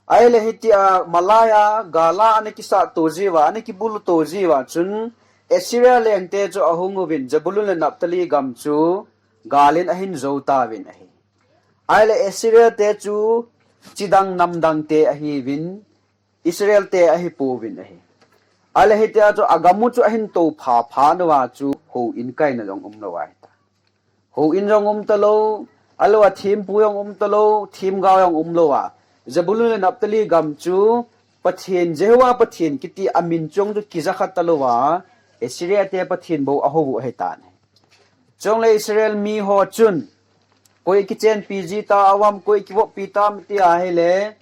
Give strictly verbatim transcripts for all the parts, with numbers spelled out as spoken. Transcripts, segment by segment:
Ahile hitia Malaya gala ana kisat to jiuva, ana kibulu to jiuva chun Assyria lengte chu ahung uvin Zebulun le Naphtali gam chu galin ahin jou tauvin ahi. Ahile Assyria te chu chidang namdang te ahiuvin, Israel te ahipouvin ahi. Ahile hitia chu agam u chu ahin toupha phat uva chu houin kaina jong umlou ahitai. Houin jong umtalou, ahilouleh thempu jong umtalou, themgao jong umlou a. Zebulun le Naphtali gam chu Pathen, Jehovah Pathen kiti amin chong chu kijakha talou a, Assyria te Pathen bou ahou u ahitan. Chule Israel mi ho chun, koi kichenpi ji tam, koi kivoppi tam ti ahile,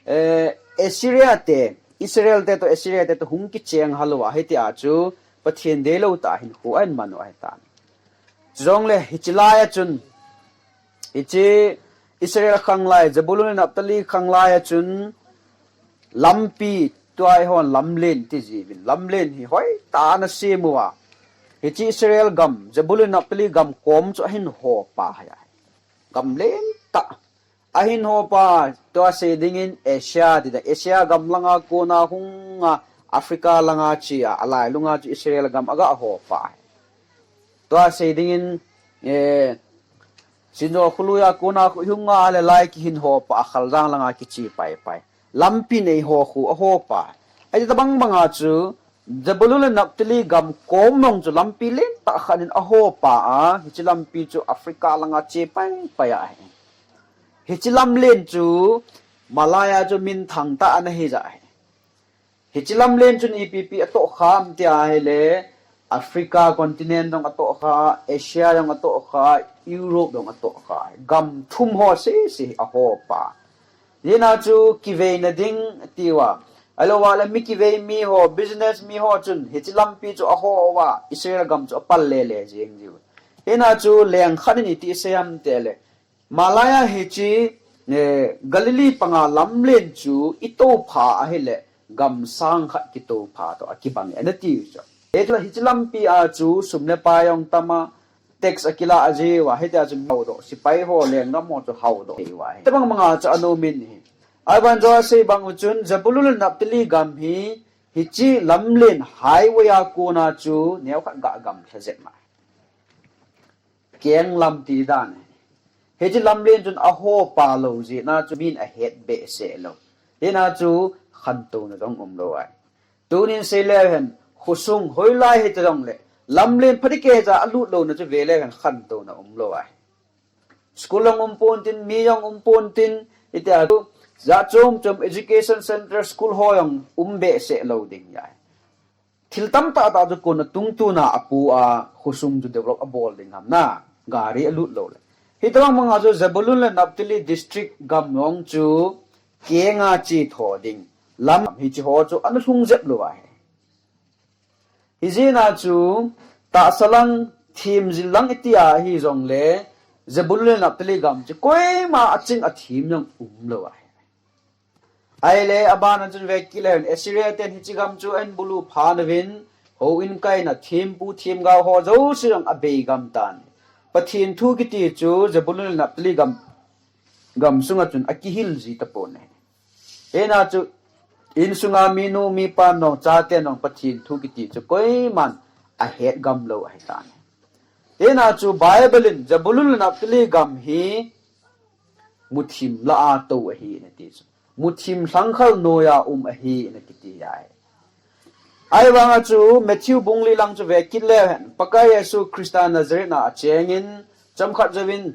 eh, Assyria te, Israel te toh Assyria te toh hung kicheng hal uva, hitia chu Pathen deilou tah hinkho ahin man u ahitan. Chule hiche laiya chun, hiche Israel khanglai, Zebulun le Naphtali khanglaiya chun, lampi tua eihon lamlen ti jiuvin, lamlen hi hoitah a ana sem uva. Hiche Israel gam, Zebulun Naphtali gam kom chu ahin hopa ahi. Gam lentah. Ahin hopa, tua sei dingin Asia ti da, Asia gam langa kona hunga Africa langa chea, alailunga chu Israel gam aga hopa ahi. Tua sei dingin, eh, Sinjo khului a kona khu hunga le lai kihin hopa a, Khalzang langa kiche paipai. Lampi nei ho khu ahopa. Ahi tabang banga chu, Zebulun le Naphtali gam kom mong chu lampi lentah khat in ahopa a, hiche lampi chu Africa langa che paipai ahi. Hiche lamlen chu Malaya chu minthang tah ana hija ahi. Hiche lamlen chun ipi ipi atoh kham ti ahile, Africa continent jong atoh kha, Asia jong atoh kha, Europe jong atoh kha. Gam thum ho sese ahopa. Hijeh a chu kiveina ding tiuva. Ahilouleh mi kivei mi ho, business mi ho chun hiche lampi chu aho uva, Israel gam chu apal lele jeng jiu. Hijeh a chu leng khat in iti sei ham tile, Malaya hiche, eh, Galilee panga lamlen chu itoupha ahile, gam sang khat kitoupha toh akibang e, ana tiu chu. Hiche la, hiche lampi a chu sum le pai jong tam a, tax akilah jiuva, hitia chu haudoh, sepai ho, lenggam ho chu haudoh jiuva. Hitabang banga chu ana um in ahi. Ahivangin Joa sei bang u chun, Zebulun le Naphtali gam hi, hiche lamlen highway a kona chu neokhat ga gamlha jep mai. Keng lam ti dan ahi. Hiche lamlen chun ahopa lou jeh a chu min ahet behseh lou. Hijeh a chu khantouna jong umlou ahi. Tunin seileu hen, khosung hoilai hita jongle, lamlen phatecha alut louna chu veleu hen khantouna umlou ahi. School jong umpon tin, mi jong umpon tin, hitia chu, jat chom chom education center school ho jong um behseh lou ding ahi. Thil tamtah tah chu kona tungtuna apu a, khosung chu develop abol ding ham na, gari alut lou le. Hitabang banga chu Zebulun le Naphtali district gam jong chu kenga chetho ding. Lam hiche ho chu ana lhung jep lou ahi. Hijeh a chu tahsa lang, themjil lang iti ahi jongle, Zebulun le Naphtali gam chu koima aching athem jong umlou ahi. Ahile, abana chun vekit leu hen, Assyria ten hiche gam chu ahin bulu phat uvin, houin kaina, thempu themgao ho jouse jong abei gam tan. Pathen thu kiti chu Zebulun le Naphtali gam, gam sunga chun akihil ji tapon ahi. Hijeh a chu insunga minu mipa nong chate nong Pathen thu kiti chu koiman ahet gam lou ahitan. Hijeh a chu Bible in Zebulun le Naphtali gam hi muthim lah a tou ahi, ana ti chu. Muthim lhangkhal noiya um ahi, ana kiti ahi. Ahivanga chu Matthew bung li lang chu vekit leu hen, Pakai Jesu Christa Nazareth a achengin, chomkhat jouvin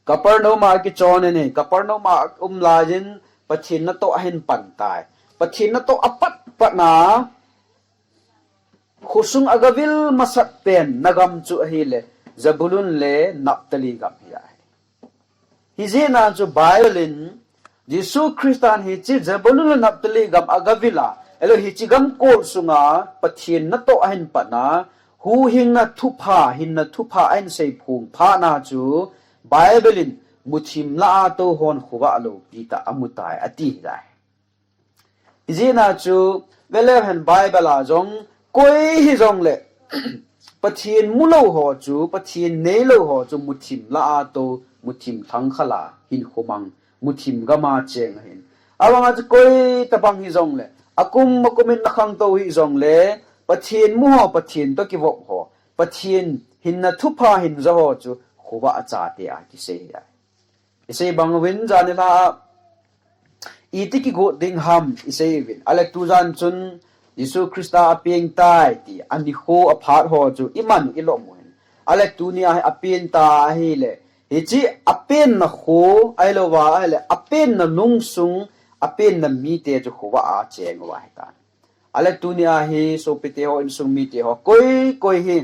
Capernaum a akichon in ahi, Capernaum a aum laiyin Pathen natoh ahin pan tai. Pathen natoh apat pat na, khosung agavil masat pen na gam chu ahile, Zebulun le Naphtali gam hi ahi. Hijeh a chu Bible in Jesu Christan hiche Zebulun le Naphtali gam agavil a, ahilouleh hiche gam kol sunga Pathen natoh ahin pat na, huhhingna thupha, hinna thupha ahin seiphong phat na chu Bible in muthim lah a tou hon khovah loupi tah amu tai, ati ahi. Hijeh a chu, veleu hen Bible a jong, koi hijongle, Pathen mulou ho chu, Pathen neilou ho chu, muthim lah a tou, muthim lhangkhal a hinkho mang, muthim gam a cheng ahin. Abang a chu koi tabang hi jongle, akum akum in na khangtou hi jongle, Pathen mu ho, Pathen to kivop ho, Pathen hinna thupha hin ja ho chu khovah a chate a kisei ahi. Isei bang uvin jan nilhah a, iti kigot ding ham isei uvin. Ale tujan chun Jesu Christa apeng tai ti, ani kho aphat ho chu iman u ilom u hin. Ale tunia hi apen ta ahile, hiche apenna kho, ahilouva ahile, apenna lungsung, apenna mite chu khovah a cheng uva ahitan. Ale tunia hi sopite ho, insung mite ho, koi koi hi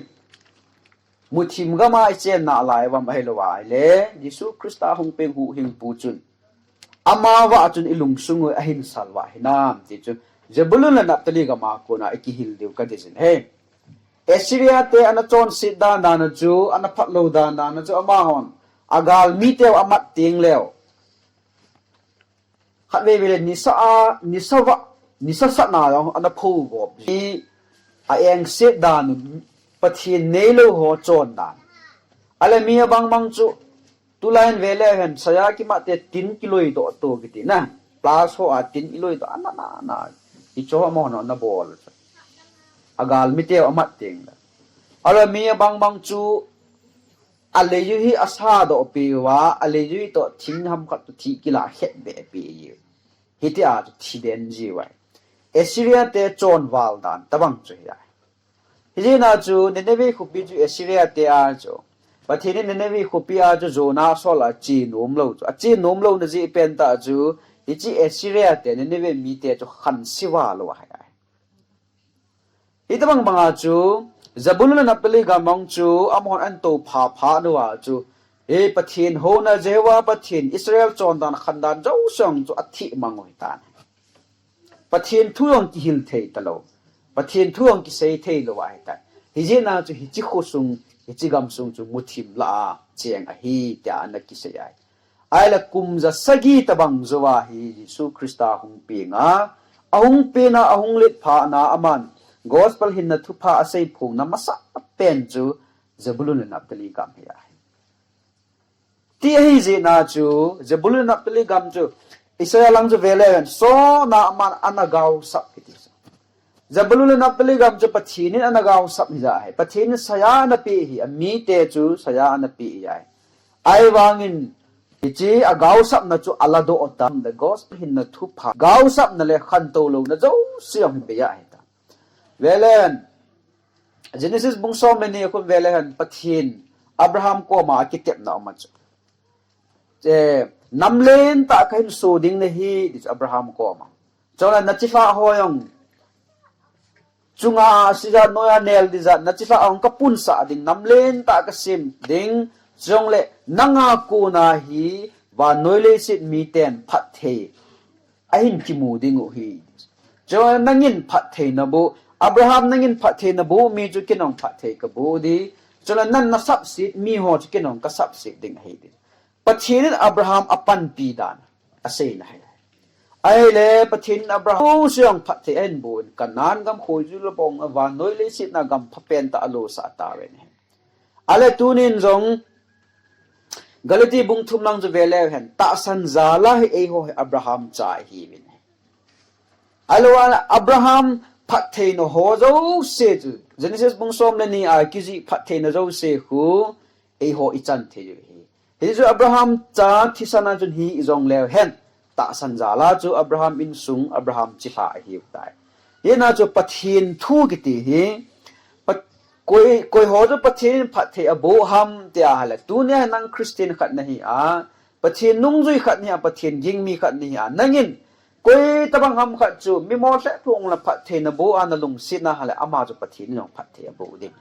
muthim gam a ichenna lai uvam ahilouva ahile, Jesu Christa hung peng huhhingpu chun, amavah chun ilungsung u ahin salvah hinam ti chu Zebulun le Naphtali gam a kona ikihil diu kadei jin ahi. Assyria te ana chonset dan dan a chu, ana phatlou dan dan a chu amahon agalmi teu amat teng leu, khatvei vei le nisa a, nisa vah, nisa sat na jong ana pho gop ji. A engset dan u, Pathen neilou ho chon dan. Ale mi abang bang chu, tulai in vele hen, saya kimat te tin kiloi doh to kiti na. Plus ho a tin iloi doh, ana na na. Hicho amahon ana bol. Agalmi teu amat teng le. Ale mi abang bang chu, aleijui hi asa doh peh uva, aleijui toh thing ham khat toh thi kila khet be peh u. Hitia chu thi den ji uve. Assyria te chonval dan tabang chu hi ahi. Hijeh a chu Nineveh khopi chu Assyria te a chu, Pathen in Nineveh khopi a chu Jonah asol a ache nom lou chu, ache nom louna jeh pen tah chu, hiche Assyria te Nineveh mite chu khanse val u ahi. Hitobang bang a chu, Zebulun le Naphtali gam a chu, amahon ana toupha pha uva chu, hi Pathen houna, Jehovah Pathen, Israel chondan khandan jouse chu athih mang u ahitan. Pathen thu jong kihil thei talou, Pathen thu jong kisei thei lou ahitan. Hijeh a chu hiche khosung, hiche gamsung chu muthim lah a cheng ahi tia ana kisei ahi. Ahile kum ja sagi tabang jouva hi Jesu Christa hung peng a, ahung pen a, ahung letphah na aman gospel hinna thupha asei phongna masa pen chu Zebulun le Naphtali gam hi ahi. Ti ahijeh a chu Zebulun le Naphtali gam chu Isaiah lang chu vele hen, sona aman ana gaosap kiti chu. Zebulun le Naphtali gam chu Pathen in ana gaosap hi ahi. Pathen in saya ana peh hi, amite chu saya ana peh hi ahi. Ahivangin, hiche agaosapna chu aladoh tam, the gospel hinna thupha. Gaosapna le khantou louna jouse jong hi bei ahitan. Vele hen, Genesis bung som le ni a khun vele hen, Pathen Abraham koma akitepna um a chu, eh, nam lentah kahin soh ding nahi, ti chu Abraham koma. Chule nachilhah ho jong chunga asijat, noiya nel dijat, nachilhah ho jong kapunsah ding, nam lentah kasem ding, chule nanga kona hi vannoi leiset miten phatthei ahin kimu ding u ahi. Chule nangin phatthei naboh, Abraham nangin phatthei naboh mi chu ken jong phatthei kaboh ding. Chule nang nasapset mi ho chu ken jong kasapset ding ahi ti. Pathen in Abraham apanpi dan aseina ahi. Ahile Pathen in Abraham jouse jong phatthei ahin boh in, Canaan gam khoiju le bong a vannoi leiset a gam phapen tah alosah tauve. Ale tunin jong Galati bung thum lang chu vele hen, tahsan jal a hi eiho hi Abraham cha ihiuvin. Ahilou le Abraham phattheina ho jouse chu, Genesis bung som le ni a kijih phattheina jouse khu eiho ichan thei u ahi. Hichu Abraham cha thisan a chun hi ijong leu hen, tahsan jal a chu Abraham insung, Abraham chilhah ahiu tai. Hijeh a chu Pathen thu kiti hi, Pat-, koi, koi ho chu Pathen in phatthei aboh ham tia ahile, tunia nang Christian khat nahi a, Pathen nungjui khat nahi a, Pathen ging mi khat nahi a, nangin koi tabang ham khat chu mi mollheh phung la phatthei naboh a nalungset na ahile, ama chu Pathen in jong phatthei aboh ding.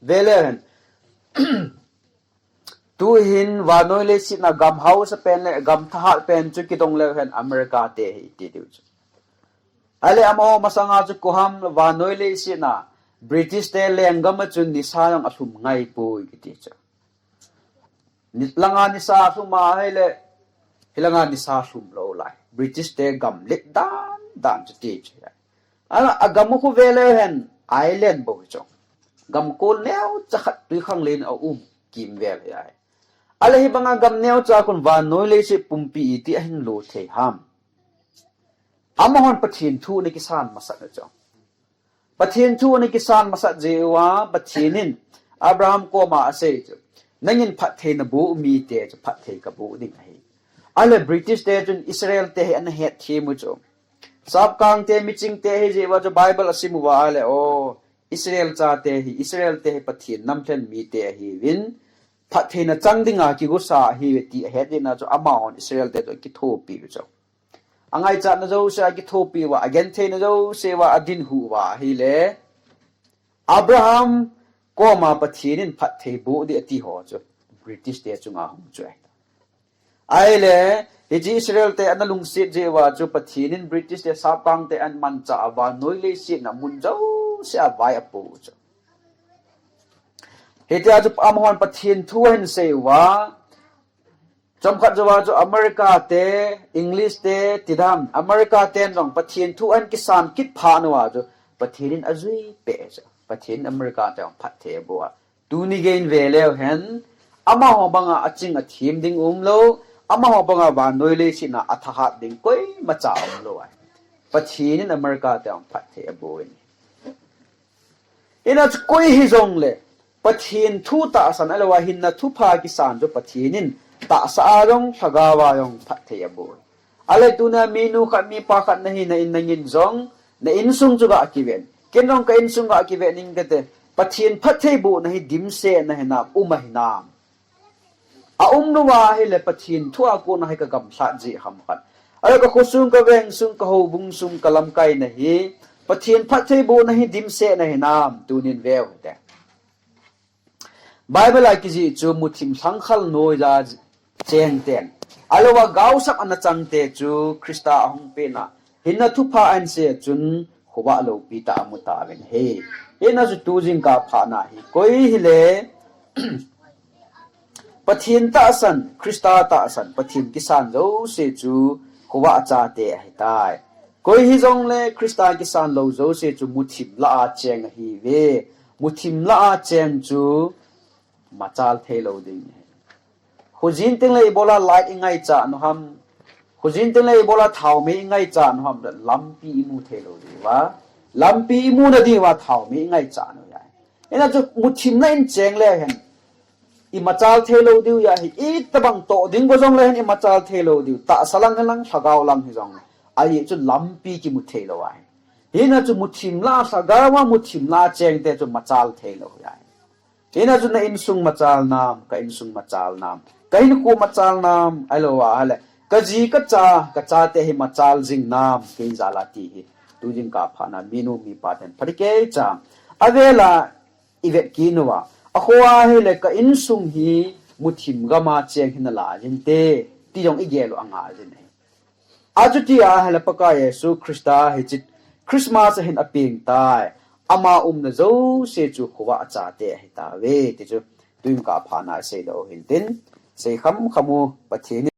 Vele hen. Tuhin vannoi leiset a gam hausa pen le gam thahat pen chu kidong leu hen America te hi ti diu chu. Ahile amaho masanga chu koi ham vannoi leiset a British te lenggam a chun nisa jong alhum ngai poi kiti chu. Ni-, langa nisa lhum a ahile, hilanga nisa lhum lou lai. British te gam let dan dan chu ti chu. Ana, agam khu vele hen, island bou hi chu. Gam kol neocha khat twikhanglen a um kimvel hi ahi. Ale hibanga gam neocha khun vannoi leiset pumpi iti ahin lo thei ham? Amahon Pathen thu ana kisan masat na chu. Pathen thu ana kisan masat jeh uva Pathen in Abraham koma asei chu, nangin phatthei naboh mite chu phatthei kaboh ding ahi. Ale British te chun Israel te hi ana hetthem u chu. Sapkang te, miching te ahi jeh uva chu Bible asim uva ale, o, Israel chate hi, Israel te hi Pathen namlhen mite ahiuvin, phattheina chang dinga kigosa ahiuve ti ahet jeh na chu amahon Israel te chu akithopi u chu. Angaichatna jouse akithopi uva, agentheina jouse uva adinhu uva ahile, Abraham koma Pathen in phatthei boh ding ati ho chu British te chunga hung chu ahi. Ahile, hiche Israel te ana lungset jeh uva chu Pathen in British te sapkang te ahin manchah a vannoi leiset na mun jouse a vai apo u chu. Hitia chu amahon Pathen thu ahin sei uva, chomkhat jouva chu America te, English te, tidam, America ten jong Pathen thu ahin kisan kit phat uva chu Pathen in ajui peh chu. Pathen in America te jong phatthei aboh a. Tuni geiyin ve leu hen, amaho banga aching athem ding umlou, amaho banga vannoi leiset na athahat ding koimacha umlou ahi. Pathen in America te jong phatthei aboh in. Hijeh a chu koi hijongle, Pathen thu tahsan ahilouva hinna thupha kisan chu Pathen in tahsa a jong, lhagao a jong phatthei aboh. Ale tuna minu khat, mipa khat nahina in nangin jong, na insung chu ga kiven. Ken jong ka insung ga kiven inge kati. Pathen phatthei bohna hi dimset na hinam, um ahinam? Aum louva ahile Pathen thu a kona hi ka gamlhat jeh ham khat. Ale ka khosung, ka vengsung, ka houbung sung, ka lamkaina hi Pathen phatthei bohna hi dimset na hinam, tunin veu hite. Bible a kijih chu muthim lhangkhal noiya cheng ten, ahilouva gaosap ana chang te chu Christa ahung pet na hinna thupha ahin sei chun khovah loupi tah amu tauvin ahi. Hijeh a chu tu jingkah phat na hi koi hile Pathen tahsan, Christa tahsan, Pathen kisan jouse chu khovah chate ahitai. Koi hijongle Christa kisan lou jouse chu muthim lah a cheng ahiuve. Muthim lah a cheng chu machal thei lou ding ahi. Khojin tengle ibola light ingaichat u ham? Khojin tengle ibola thaomei ingaichat u ham? Lampi imu thei lou diuva, lampi imu na diuva thaomei ingaichat u ahi. Hijeh a chu muthim lah in cheng leu hen imachal thei lou diu ahi. Itobang toh ding go jongle hen imachal thei lou diu. Tahsa lang hilang, lhagao lang hijongle. Ajeh chu lampi kimu thei lou ahi. Hijeh a chu muthim lah a, lhagao a muthim lah a cheng te chu machal thei lou ahi. Hijeh a chu na insung machal nam, ka insung machal nam, ka hinkho machal nam, ahilouva ahile ka ji ka cha, ka chate hi machal jing nam, kei jal a ti hi tu jingkah phat na minu mipa ten phatechan avel a ivet kit uva, akhoa ahile ka insung hi muthim gam a cheng hi nalai jin te, ti jong igel u angah jin ahi. Achuti ahile Pakai Jesu Christa hiche Christmas a hin apeng tai. Ama umna jouse chu khovah chate ahitauve ti chu tu jingkah phat na isei doh u hintin, sei kham kham u Pathen